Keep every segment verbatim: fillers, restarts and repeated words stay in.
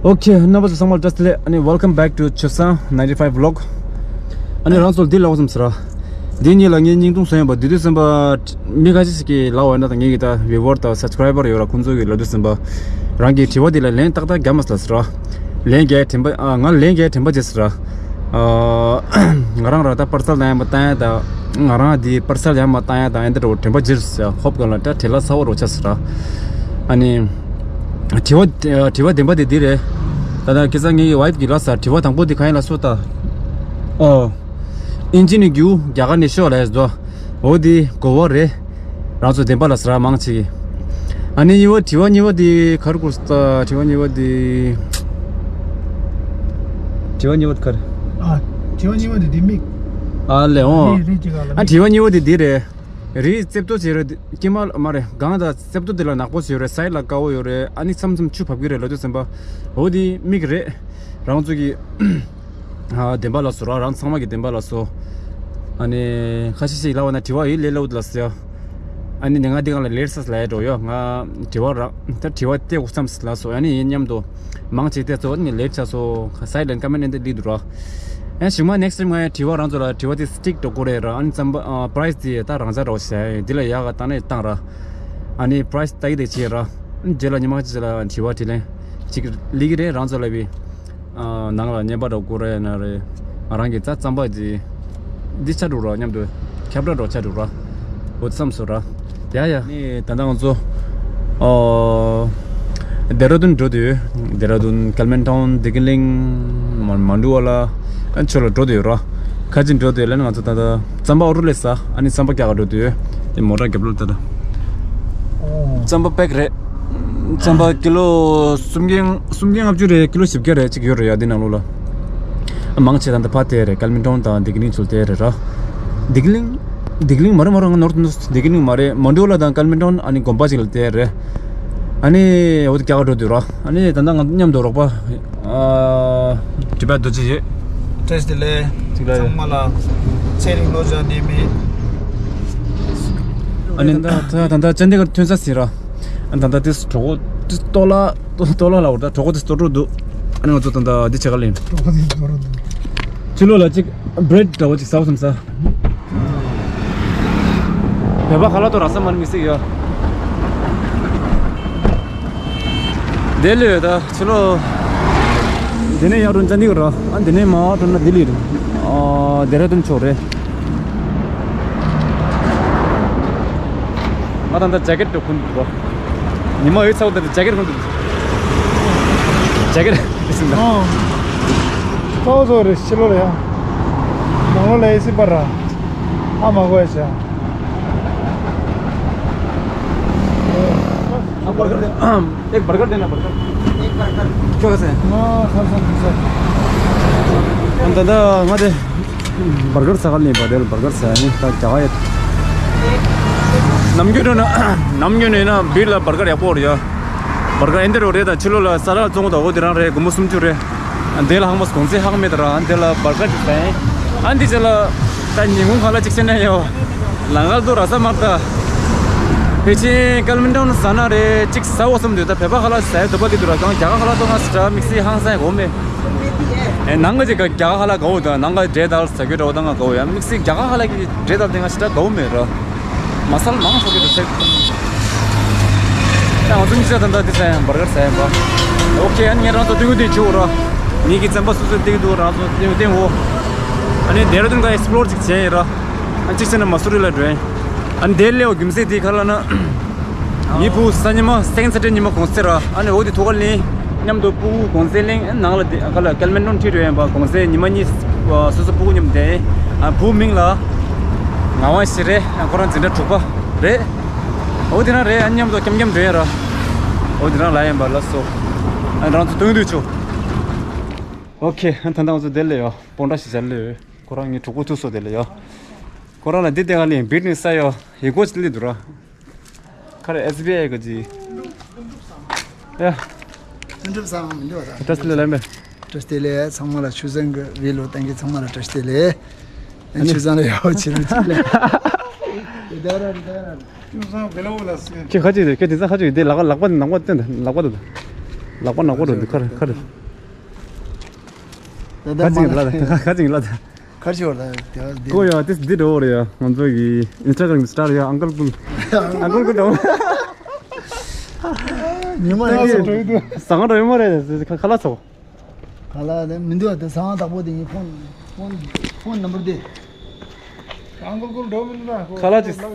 Okay, རྣམ་པ་ཚོ་ཚང་མར་བཀྲ་ཤིས་བདེ་ལེགས། ཨ་ནི་welcome back to Chosan ninety-five vlog. ཨ་ནི་རང་ཚོ་འདི་ལབ་བསམ་ཟེར་ར། འདི་གཉིས་ལ་ངའི་བརྙན་ཐུང་བཟོ་ཡོད་པ་འདི་དུས་ཙམ་པ་མི་ཁ་ཤས་ཤིག་གིས་ལབ་འོ་ན་ད་ངེད་ཀྱི་ད་viewer དང་subscriber ཡོད་ར། ཁོང་ཚོ་གིས་ལབ་དུས་ཙམ་པ་རང་གི་དྲི་བ་འདི་ལ་ལན་ཏག་ཏག་རྒྱག་མ་ཟེར་ར། ལན་རྒྱག་དྲན་པ་ཨ་ང་ལན་རྒྱག་དྲན་པ་བྱེད་ཟེར་ར། ཨ་ང་རང་ར་ད་པར་སལ་དང་ཡང་མ་བཏང་ཡ་ད་ང་རང་འདི་པར་སལ་ཡང་མ་བཏང་ཡ་ད་ཡང་འདི་འདྲ་བོ་དྲན་པ་བྱེད་ཟེར། ཧོབ་ག་ལ་ད་བྲེལ་ལ་ཚ་བོ་རོ་ཆ་ཟེར་ར། ཨ་ནི། དྲི་བ་དྲི་བ་བདེན་པ་དེ་འདི་རེད། ད་ལྟ་ཁ་སང་ངའི་ཝའིཕ་གིས་ལབ་ས། དྲི་བ་དང་པོ་འདི་གང་ཡིན་ལབ་སོང་ད། ཨོ། ཨིན་ཇི་ནི་རྒྱུ་རྒྱ་གར་ནས་ཤོག་ལབ་ཡ་ཟོ། འོ་འདི་གོ་བ་རེད། རང་ཚོ་བདེན་པ་ལབ་ས་ར་མང་ཆེ་གིས། ཨ་ནི་གཉིས་པ་དྲི་བ་གཉིས་པ་འདི་ག་རེ་དགོས་ས་ད། དྲི་བ་གཉིས་པ་འདི། དྲི་བ་གཉིས་པ་འདི་ག་རེ། ཨ། དྲི་བ་གཉིས་པ་འདི་འདི་མིག་ཨ་ལེ་འོ། རེད་རེད་ཅིག་ག་ལ་ཨ་མིག་དྲི་བ་གཉིས་པ་འདི་འདི་རེད། རི་རྩེབ་ཏོ་བྱས་རེད། དཀྱིལ་མ་མ་རེད། སྒང་དང་རྩེབ་ཏོ་དེ་ལ་ནག་པོ་བྱས་རེད། སའིཌ་ལ་དཀར་པོ་ཡོད་རེད། ཨ་ནི་མཚམས་མཚམས་ཆུ་བབས་ཀྱི་རེད་ལབ་དུས་ཙམ་པ། འོ་དེ་མིག་རེད། རང་ཚོ་གི་ཨ་བདེན་པ་ལབ་སོང་ར། རང་ཚང་མ་གི་བདེན་པ་ལབ་སོང་། ཨ་ནི་ཁ་ཤས་ཤིག་ལབ་པ་ན་དྲི་བ་ཡིན་ལེ་ལབ་ལབ་ཟེར། ཨ་ནི་ནི་ང་འདི་སྒང་ལ་ལེ་ཊི་ས་ལབ་ཡ་འགྲོ་ཡོད། ང་དྲི་བ་ར་ད་དྲི་བ་སྟེ་འུ་ཙམ་ལབ་སོང་། ཨ་ནི་ཡིན་མཉམ་དུ། མང་ཆེ་དེ་ཚོ་ནི་ལེ་ཊི་ཆགས་སོང་། སའིཌ་ལ་ཀོ་མེན་ཊི་འདི་སླེབས་འདུག་ར། ཨ་ཞིག་མ་next time ང་ཡང་དྲི་བ་རང་ཚོ་ལ་དྲི་བ་དེ་སི་ཊིག་འགྲོ་དགོས་རེད་ར། ཨ་ནི་རྩམ་པ་ཨ་པ་རའི་སི་དེ་ད་རང་འཇགས་འགྲོ་བྱས་འདི་ལ་ཡག་ག་བཏང་ནས་བཏང་ར། ཨ་ནི་པ་རའི་སི་ལྟ་གི་དེ་བྱས་ར། རྗེས་ལ་ཉི་མ་གཅིག་ལ་དྲི་བ་དྲིས་ལན་གཅིག་སླེབས་ཀྱི་རེད། རང་ཚོ་ལ་བི་ཨ་ནང་ལ་བརྙན་པར་འགྲོ་དགོས་རེད་ན་རེད། ང་རང་གི་རྩ་རྩམ་པ་དེ་འདི་ཆགས་འགྲོ་ར། མཉམ་དུ་ཁྱབ་བསྒྲགས་འགྲོ་ཆགས་འགྲོ་ར། འོ་བསམ་སོང་ར། ཡ་ཡ། ནི་ད་ལྟ་ང་ཚོ་ཨོ་ལྡེ་ར་ལྡུན་འགྲོ་དུས། ལྡེ་ར་ལྡུན་ཀལ་མན་ཊོན་དི་ཀི་ལིང་མ་མན་ཌུ་ཝ་ལ་ཨ་ཆོ་ལ་འགྲོ་དུས་ར། ཁ་ཅིག་འགྲོ་དུས་ལ་ནི་ང་ཚོ་ད་ལྟ་རྩམ་པ་ཨོ་ཌར་སླེབས་ས། ཨ་ནི་རྩམ་པ་རྒྱག་ག་འགྲོ་དུས་དེ་མོ་ཊ་རྒྱབ་ལོགས་ད་ལྟ་རྩམ་པ་པེག་རེད། རྩམ་པ་ཀི་ལོ་སུམ་བརྒྱ་སུམ་བརྒྱ་ལྔ་བཅུ་རེད། ཀི་ལོ་བཞི་བརྒྱ་རེད་ཅིག་ཡོད་རེད་ཡ་འདི་ནང་ལོགས་ལ། མང་ཆེ་ད་ལྟ་ཕར་དེ་རེད། ཀལ་མན་ཊོན་དང་དི་ཀི་ལིང་ཚུལ་དེ་རེད་ར། དི་ཀི་ལིང་། དི་ཀི་ལིང་མ་རེད་མ་རེད། ང་ནོར་དུ་དི་ཀི་ལིང་མ་རེད། མན་ཌུ་ཝ་ལ་དང་ཀལ་མན་ཊོན་ཨ་ནི་དགོན་པ་ཅིག་ལ་དེ་རེད། ཨ་ནི་འོ་དེ་རྒྱག་ག་འགྲོ་དུས་ར། ཨ་ནི་ད་ལྟ་ང་མཉམ་དུ་རོགས་པ་ཨ་དྲི་བ་རྡོ་རྗེ་ཡོད། བཀྲ་ཤིས་བདེ་ལེགས། ཅིག་ལ་ཡོད། ཚང་མ་ལ་ཚེ་རིང་བློ་བཟང་ནད་མེད། ཨ་ནི་ད་ལྟ་ད་ལྟ་ཅན་དེ་གར་ཐོན་ས་ཟིན་ར། ཨ་ནི་ད་ལྟ་དེ་གྲོད་ཁོག་དེ་ལྟོ་ལ་ལྟོ་ལ་ལ་འོར་ད་གྲོད་ཁོག་དེ་ལྟོ་འགྲོ་འདུག་ཨ་ནི་ང་ཚོ་ད་ལྟ་འདི་བྱེད་ག་ལེན། གྲོད་ཁོག་དེ་ལྟོ་འགྲོ་འདུག་ཕྱི་ལོགས་ལ་ཅིག་བྷི་རེཌ་འདྲ་བོ་ཅིག་ཟ་བ་བསམ་ས། བོད་པ་ཁ་ལག་ཏོ་ར་ས་མ་ནི་མི་སྲིད་ཡ། དེ་ལས་ད་ཕྱི་ལོགས་འདི་ནས་ཡར་འགྲོ་ན་ཅན་དི་གར་ར། ཨ་འདི་ནས་མར་འགྲོ་ན་ལྡི་ལི་རེད། ཨ་ལྡེ་ར་ལྡུན་ཕྱོགས་རེད། ང་ད་ལྟ་ཇེ་ཀེཊ་འདྲ་གོན་འདུག་གོ། ཉི་མ་ཡོད་ཚ་བོ་ད་ལྟ་ཇེ་ཀེཊ་གོན་འདུག་ཇེ་ཀེཊ་ཨེ་སི་འདྲ། ཨོ། ཚ་བོ་ཚ་བོ་རེད་ཕྱི་ལོགས་ལ་ཡ། ནང་ལོགས་ལ་ཨེ་སི་པར་ར། ཨ་མ་གོ་ཡ་ཆ། एक बर्गर देना, बर्गर। एक बर्गर। क्यों कैसे? हाँ, सर, सर, सर। हम दादा, हमारे བར་གར་ཟ་ག་ལེན་པ་དེར་བར་གར་ཟ་ནི་ད་རྒྱ་གར་ཡ། ནམ་རྒྱུན་ན་ནམ་རྒྱུན་ན་བིར་ལ་བར་གར་ཡག་པོ་རེད་ཡ། བར་གར་ཨེ་འདི་རུ་རེད། ད་ཕྱི་ལོགས་ལ་ས་ལ་བཙོང་ད་འོ་དེ་རང་རེད། སྒོར་མོ་སུམ་ཅུ་རེད། འདི་ལ་ཧང་མ་གོང་ཚད་ཧང་མེད་ད་ར། འདི་ལ་བར་གར་ཅིག་ཟ་ཡིན། ཨ་འདི་ཅི་ལ་ད་ཉིན་གུང་ཁ་ལ་ཅིག་བྱས་ན་ཡོ། ལང་ཀར་དུ་ར་ས་མར་ད། ཕལ་ཆེར་ཀལ་མན་ཊོན་ཟ་ན་རེད་ཅིག་ཟ་འོ་བསམ་འདུག་ད་བོད་པ་ཁ་ལ་ཟ་ཡ་འདོད་པ་འདི་འདུག་ར། གང་རྒྱ་གར་ཁ་ལ་ཏོ་ང་སི་ཏྲ་དམིགས་བསལ་ཧང་སང་གོ་མེད། ཨེ་ནང་ག་ཅིག་ག་རྒྱ་གར་ཁ་ལ་གོ་འོ་ད་ནང་ག་འབྲས་དང་ཟ་རྒྱུ་འདྲ་བོ་ད་ང་གོ་ཡ། དམིགས་བསལ་རྒྱ་གར་ཁ་ལ་གི་འབྲས་དང་དེ་ང་སི་ཏྲ་གོ་མེད་ར། མ་སལ་མང་ཤོས་ཀྱི་འདུག་ཚེ། ད་ང་ཚོ་མི་ཚེ་ད་ལྟ་འདི་ཟ་ཡ་བར་གར་ཟ་ཡ་པ། ཨོ་ཁེ། ཨ་ནི་ངས་རང་ཚོ་སྟོན་གི་འདུག་བྱེད་འོ་ར། ངེད་ཀྱི་རྩམ་པ་སོ་སོས་སྟེར་གི་འདུག་རང་ཚོ་སྟེར་སྟེར་འོ། ཨ་ནི་ལྡེ་ར་ལྡུན་ག་ཨེག་སི་པི་ལོར་ཅིག་བྱས་ཡིན་ར། ཨ་ནི་གཅིག་བྱས་ན་མ་སུ་རི་ལ་འགྲོ་ཡིན། ཨ་ནི་དེ་སླེབས་པ་རྒྱུ་མཚན་དེ་ག་ལ་ན། ངའི་ཕྲུ་གུ་གཟའ་ཉི་མ་སེ་ཀེན་ཌ་སེ་ཊར་ཌེ་ཉི་མ་གུང་སེང་ར། ཨ་ནི་འོ་དེ་ཐུག་ག་ལེན། མཉམ་དུ་ཕྲུ་གུ་གུང་སེང་ལེན། ནང་ལ་དེ་ག་ལ་ཀལ་མན་ཊོན་ཁྲིད་འགྲོ་ཡིན་པ། གུང་སེང་ཉི་མ་གཉིས་སོ་སོ་ཕྲུ་གུ་མཉམ་བསྡད། ཨ་བུ་མིང་ལ་ངག་དབང་ཞིག་རེད། ཨ་ཁོ་རང་འཛིན་གྲྭ་དྲུག་པ་རེད། འོ་དེ་རང་རེད། ཨ་མཉམ་དུ་འཁྱམ་འཁྱམ་འགྲོ་ཡིན་ར། འོ་དེ་རང་ལ་ཡིན་པ་ལ་སོ། ཨ་རང་ཚོ་སྟོན་དུས་ཆོ། ཨོ་ཁེ། ཨ་ད་ལྟ་ང་ཚོ་དེ་ལ་ཡོད། སྤོན་ཊ་ཞིག་བྱ་ལ་ཡོད། ཁོ་རང་ངའི་གྲོགས་པོ་ཐུག་སོ་དེ་ལ་ཡོད། ཁོ་རང་ལ་འདི་ལྟ་ག་ལེན་བིར་ནི་ས་ཡོད། ཡི་གོ་ཅི་ལི་འདུག་ར། ཁ་རེ་ཨེས་བི་ཨའི་གི་ཅི། ཡ། ལྷུན་གྲུབ་བཟང་མི་འདུག་ད། བཀྲ་ཤིས་བདེ་ལེགས་ལབ་མེད། བཀྲ་ཤིས་བདེ་ལེགས། ཚང་མ་ལ་ཆུ་ཚན་གི་རེ་ལོ་བསྟན་གི་ཚང་མ་ལ་བཀྲ་ཤིས་བདེ་ལེགས། ཨ་ནི་ཆུ་ཚན་ལ་ཡག་པོ་བྱེད་རོགས་བྱེད་ལེ། དེ་ད་ར་རི་ད་ར་རི། ཆུ་ཚན་བེ་ལོ་ལ་སི། ཁྱེད་ཁ་ཅིག་རེད། ཁྱེད་དེ་ཚ་ཁ་ཅིག་རེད། དེ་ལག་པ་ལག་པ་ནང་པ་བསྟན་ད་ལག་པ་ད་ད། ལག་པ་ནག་པོ་འགྲོ་འདུག་ཁར་ཁར། ད་ད་ཁ་ཅིག་ལ་ད་ཁ་ཅིག་ལ་ད། ཁར་ཤོར་ད་དེ་བ་དེ། ཀོ་ཡ་དེ་འདི་འགྲོ་བ་རེད་ཡ། ང་ཚོ་གི་ཨིན་སི་ཊ་གྷ་རམ་གི་སི་ཊར་ཡ། ཨང་ཀལ་ཀུལ། ཨང་ཀལ་ཀུལ་འགྲོ། ཉི་མ་རེད་ཟེར་འགྲོ་ཡི་འདུག་ཟ་ཁང་འགྲོ་ཡོད་མ་རེད། ཁ་ལག་ཚོ། ཁ་ལག་དེ་མི་འདུག་དེ་ཟ་ཁང་བདག་པོ་དེ་ཡིན། ཕོན་ཕོན་ཕོན་ནམ་བར་དེ། ཨང་ཀལ་ཀུལ་འགྲོ་མི་འདུག་ཁ་ལག་ཅིག་ཨ།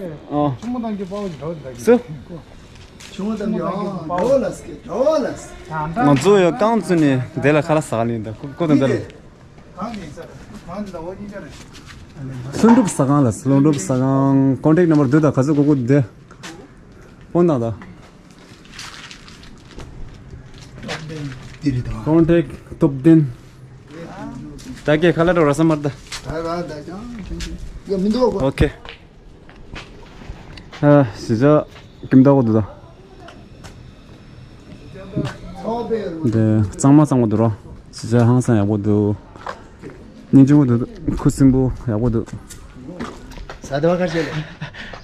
ཆུ་མོ་དང་གི་པའོ་ཅིག་འགྲོ་འདུག་སུ། ཆུང་ཙམ་ཡང་འགྲོ་ལ་སྐད་འགྲོ་ལ་ས། ང་ཚོ་ཡང་རྐང་བཙུགས་ནས་དེ་ལ་ཁ་ལག་ཟ་ག་ལིན་ད་ཁོ་ཁོ་དང་འདི་ལ། ལྷུན་གྲུབ་ཟ་ཁང་ལ། ལྷུན་གྲུབ་ཟ་ཁང་ཀོན་ཊེག་ནམ་བར་བསྡུ་ད་ག་ཚོད་གོ་གོ་དེ། ཕོན་དང་ད། ཀོན་ཊེག་སྟོབས་ལྡན། ད་གེ་ཁ་ལག་འགྲོ་ར་ས་མར་ད། ཨོ་ཁེ། ཨ། གཞིས་ཆགས་ཀིམ་ཏའོ་འདུག་ད། འདི་གཙང་མ་གཙང་པོ་འདུག་རོ། གཞིས་ཆགས་ཧང་སང་ཡག་པོ་འདུག་སྙིང་རྗེ་མོ་འདུག་ཁུ་སིམ་པོ་ཡག་པོ་འདུག་ཟ་དེ་བ་ཁ་ཤས་ལས།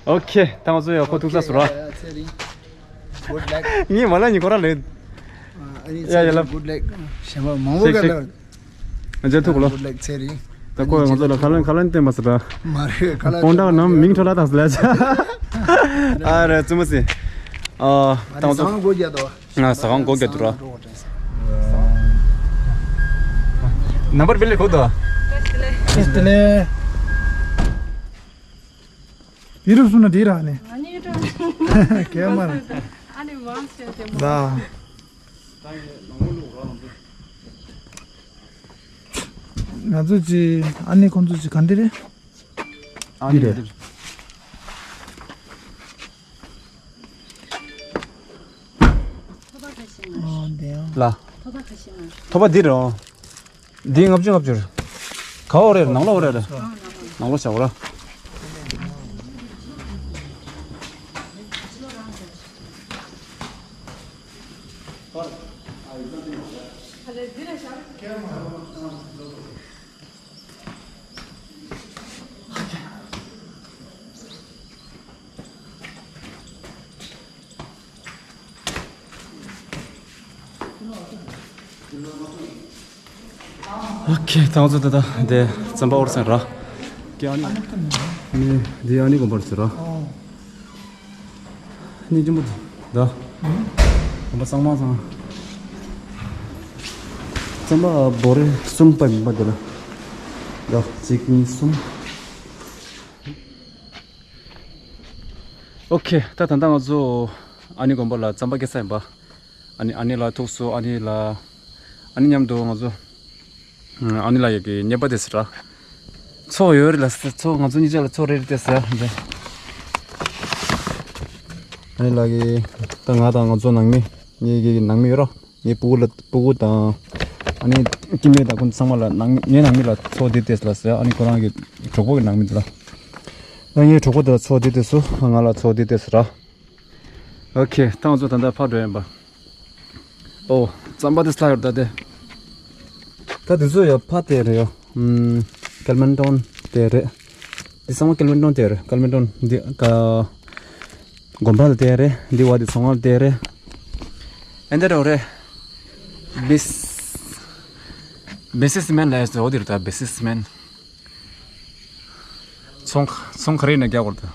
ཨོ་ཁེ། ད་ང་ཚོ་ཡག་པོ་ཐུག་ས་སུ་ར། Good luck. ངས་མ་ལ་ཉིན་ཁོ་ར་ལས། ཨ་ནི་ཡ་ཡ་ལ། Good luck. ཞེ་མ་མང་པོ་ཤིག་ག་ལ། ང་ཚོ་ཐུག་ལོ། Good luck. ཚེ་རིང་། ད་ཁོས་ང་ཚོ་ལ་ཁ་ལན་ཁ་ལན་བསྟན་པ་ཟེར་ར། མ་རེད་ཁ་ལན། སྤོན་ཊ་ནམ་མིང་ཁྲོ་ལ་དང་ཟེར་ལ་ཆ། ཨ་རེ་བཙུན་མ་སི། ཨ། ང་ད་ང་ཚོ་ཟ་ཁང་སྒོ་རྒྱག་འདུག་ང་ཟ་ཁང་སྒོ་རྒྱག་འདུག་ར། ནམ་བར་བེ་ལེ་གོ་དོ། བེ་རུ་སུ་ན་དེ་ར་ནི། ཨ་ནི་ཡོད་དོ། ཁྱེད་མ་ར། ཨ་ནི་མང་ཆེ་དེ་མོ། ད། ང་ཚོ་ཅི་ཨ་ནི་ཁོང་ཚོ་ཅི་ག་འདི་རེད། ཨ་ནི་འདི་རེད། འདི་རེད། ཐོ་པ་ཁ་ཤས་མ་རེད། ཨོ་འདི་ཡང་། ལ། ཐོ་པ་ཁ་ཤས་མ་རེད། ཐོ་པ་འདི་རེད། འོ། འདི་ལྔ་བཅུ་ལྔ་བཅུ་རེད། ག་འོ་རེད། ནང་ལོགས་རེད། ནང་ལོགས་བྱ་འོ་ར། ཨོ་ཁེ། ད་ང་ཚོ་ད་ལྟ་དེ་རྩམ་པ་འོར་སེང་ར། ཀྱེ་ཨ་ནི། ནི་འདི་ཨ་ནི་དགོན་པར་ཟེར་ར། ནི་ཅི་མོ་ད། དགོན་པ་གཙང་མ་གཙང་། རྩམ་པ་བོ་རེ་གསུམ་པ་མིན་པ་དེ་ལ། ད་གཅིག་གཉིས་གསུམ། ཨོ་ཁེ། ད་ད་ལྟ་ང་ཚོ་ཨ་ནི་དགོན་པ་ལ་རྩམ་པ་སྐྱེལ་ས་ཡིན་པ། ཨ་ནི་ཨ་ནི་ལ་ཐུག་སོང་། ཨ་ནི་ལ། ཨ་ནི་མཉམ་དུ་ང་ཚོ་ཨ་ནི་ལ་ཡ་གི་ཉེས་པ་དེ་ཟེར་ར། ཚོགས་ཡོད་རེད་ལ་ཟེར། ཚོགས་ང་ཚོ་གཉིས་ཆ་ལ་ཚོགས་རེད་རེད་དེ་ཟེར། ཨ་ནི་ལ་གི་ད་ང་དང་ང་ཚོ་ནང་མི་ངེད་ཀྱི་ནང་མི་ཡོད་ར། ངའི་སྤུ་གུ་ལ་སྤུ་གུ་དང་། ཨ་ནི་ཀི་མེ་དང་ཁོང་ཚང་མ་ལ་ནང་ངའི་ནང་མི་ལ་ཚོགས་འདི་ཏེས་ལ་ཟེར། ཨ་ནི་ཁོ་རང་གི་གྲོགས་པོ་གི་ནང་མི་འདི་ལ། ད་ངའི་གྲོགས་པོ་དེ་ལ་ཚོགས་འདི་ཏེས་སུ་ང་ལ་ཚོགས་འདི་ཏེས་ར། ཨོ་ཁེ། ད་ང་ཚོ་ད་ལྟ་ཕར་འགྲོ་ཡིན་པ། ཨོ། རྩམ་པ་དེ་སླ་ཡོད་ད་དེ། ད་དེ་ཚོ་ཡ་ཕ་དེ་རེད་ཡ། ཨམ། ཀལ་མན་ཏོན་དེ་རེད། འདི་ཚང་མ་ཀལ་མན་ཏོན་དེ་རེད། ཀལ་མན་ཏོན་འདི་ཀ་དགོན་པ་ལ་དེ་རེད། འདི་བ་དེ་ཚོང་ཁང་དེ་རེད། ཨེ་འདི་རེད་རེད། བེ་སི་བེ་སི་སི་མན་ལ་ཡ་ཟེར་འོ་དེ་རེད་ད། བེ་སི་སི་མན། ཚོང་ཚོང་ག་རེ་ཡིན་ན་རྒྱག་དགོས་རེད་ད།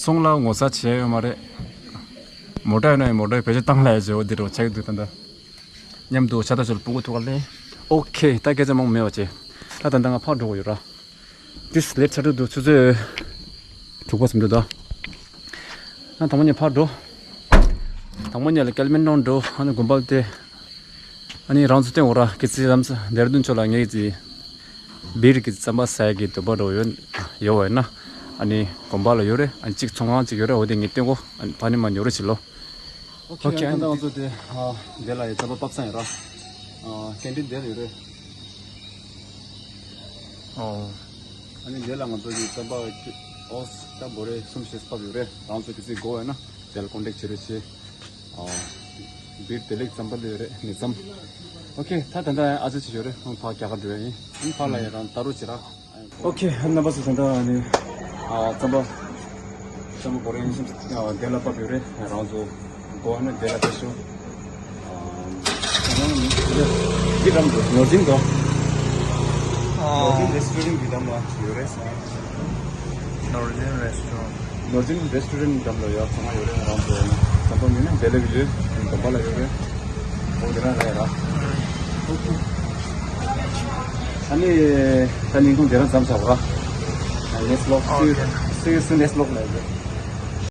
ཚོང་ལ་ངོ་ཚ་བྱས་ཡོད་མ་རེད། མོ་ཊ་ཡོད་ན་ཡང་མོ་ཊ་བེད་སྤྱོད་བཏང་ལ་ཡ་བྱེད་འོ་དེ་རེད་ཆགས་ཀྱི་འདུག་ད་ལྟ། མཉམ་དུ་ཆ་ད་ཆོལ་སྤུ་གུ་ཐུག་ག་ལེ། ཨོ་ཁེ། ད་སྐད་ཆ་མང་པོ་མེད་པ་བྱས། ད་ད་ལྟ་ང་ཕར་འགྲོ་དགོས་ཡོད་ར། ཏིས་ལེབ་ཆ་འགྲོ་འདུག་ཆུ་ཚོད་དྲུག་པ་ཙམ་འགྲོ་ད། ང་དང་པོ་ཉིད་ཕར་འགྲོ། དང་པོ་ཉིད་ལ་ཀལ་མན་ཏོན་འགྲོ། ཨ་ནི་དགོན་པ་ལ་དེ། ཨ་ནི་རང་ཚོ་བསྟན་འོ་ར་གི་ཚི་ལམ་ས་ལྡེར་ལྡུན་ཕྱོགས་ལ་ངེད་ཀྱི་བིར་གྱི་རྩམ་པ་ཟ་ཡ་གི་འདོད་པ་འགྲོ་ཡོད་ཡོད་བས་ན། ཨ་ནི་དགོན་པ་ལ་ཡོད་རེད། ཨ་ནི་གཅིག་ཚོང་ཁང་གཅིག་ཡོད་རེད། འོ་དེ་ངས་བསྟན་གོ་ཨ་ནི་ཕ་ནི་མ་ཉོ་རེ་བྱེད་ལོ། ཨོ་ཁེ། ཨ་ནི་ད་ང་ཚོ་དེ་ཨ་དེ་ལ་ཡི་རྩམ་པ་ཕབ་ས་ཡིན་ར། ཨ་ཀན་ཊིན་དེ་ལ་ཡོད་རེད། ཨོ། ཨ་ནི་དེ་ལ་ང་ཚོ་གི་རྩམ་པ་ཨོ་ད་བོ་རེ་གསུམ་བཞི་ཕབ་ཡོད་རེད། རང་ཚོ་གི་ཚིག་དགོས་བས་ན་དེ་ལ་ཀོན་ཊེག་བྱེད་རེ་བྱེད། ཨོ། བིར་བདེ་ལེགས་རྩམ་པ་ལས་རེད་ནི་རྩམ། ཨོ་ཁེ། ད་ད་ལྟ་ཨ་ཙི་ཅིག་ཡོད་རེད། ཁོང་ཕར་རྒྱ་གར་འགྲོ་ཡ་ཡིན། ཨ་ནི་ཕར་ལ་ཡ་རང་ལྟ་རོགས་བྱེད་ར། ཨོ་ཁེ། རྣམ་པ་ཚོ་ད་ལྟ་ཨ་ནི་ཨ་རྩམ་པ་རྩམ་པ་བོ་རེ་ཡིན་ཞིང་ཨ་དེ་ལ་ཕབ་ཡོད་རེད། རང་ཚོ་དགོས་ན་དེ་ལ་ཕེབས་ཤོག་ཨ་ འདི་འགྲམ་དུ་ནོར་འཛིན་དོ། ནོར་འཛིན་རེ་སི་ཊོ་རེན་གྱི་འགྲམ་ལ་ཡོད་རེད་ཟེར། ནོར་འཛིན་རེ་སི་ཊོ་རེན། ནོར་འཛིན་རེ་སི་ཊོ་རེན་འགྲམ་ལ་ཡོད། ཚང་མ་ཡོད་རེད། རང་དུ་ཡོད་ན། དང་པོ་མིན་ན་བེ་ལེ་བི་ཡོད། འདོམ་པ་ལ་ཡོད་རེད། འོ་དེ་རང་རེད་ར། ཨ་ནི་ད་ཉིན་ཐུང་དེ་རང་མཚམས་བཞག་པ། ནེག་སི་ལོག་སི་ཡུ་སི་ཡུ་ནེག་སི་ལོག་ལ་ཡོད།